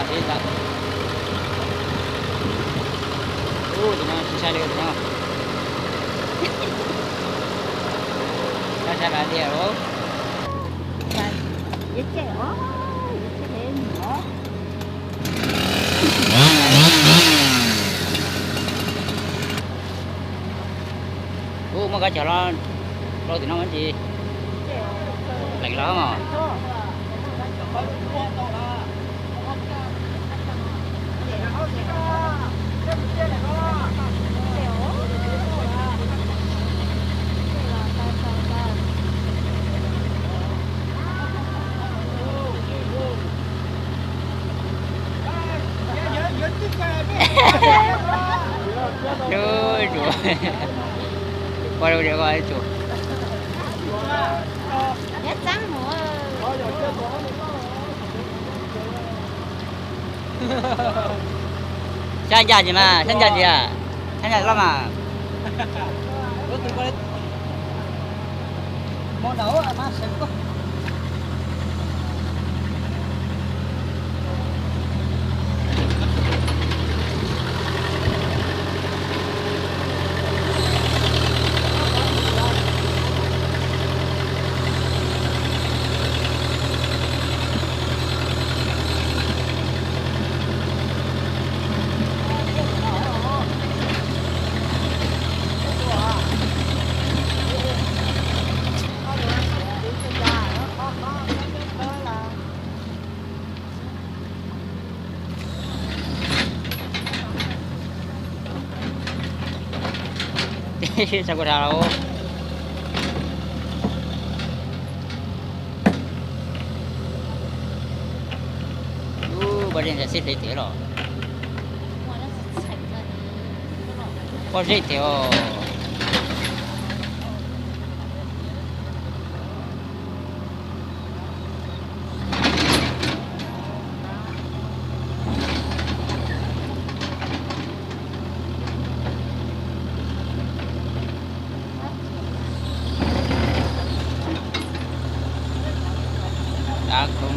Ib tag. Ub, tus no tsis ntshai li tus no. Sab sab lav diam lauj. Ub, muaj kab chov los rau tim no mas ntsis pleev los mas. Ub, ua rau diam ko ib tsum. Xyab ncaj ntsis mas, xyab ncaj ntsis, xyab ncaj loj mas. Tsa kuj da lauj. Ub, pob zeb ntawd xib hli tiag los. Pob zeb tiag os. Dav koob.